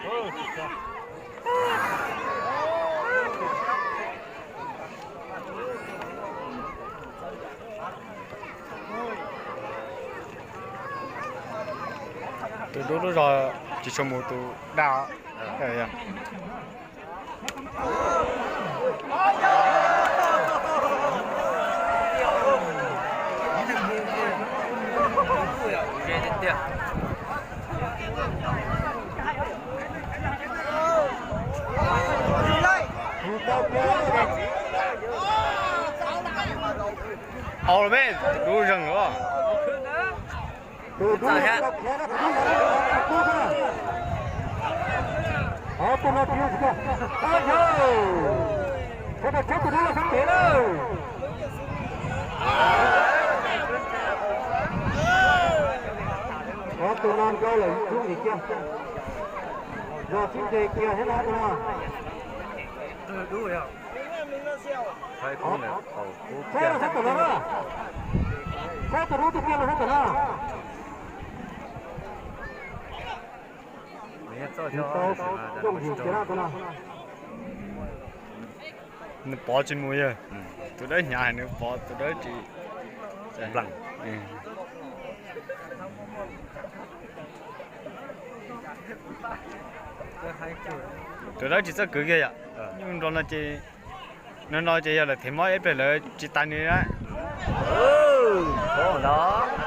Tus dub lub zog tsis tshua mus tus daj. Au los peb, dub zeeg os. Ob tug no nkauj lawm ib tug ntawm kiag. Zos sib nce kiag thiab no ob tug no. Saib los saib tom no na. Saib tus dub tiag tiag los saib tom no. Tau yooj yim kiag na tus no. Nws pov tsis mus yog. Tus dawb hnyav heev nws pov tus dawb tsis. Tus dawb tsis txawj kwv kiag yom. Nyuj nro no ces, no no ces yog lawv thev mob ib pliag lawv tsis tas nws na. Ntawd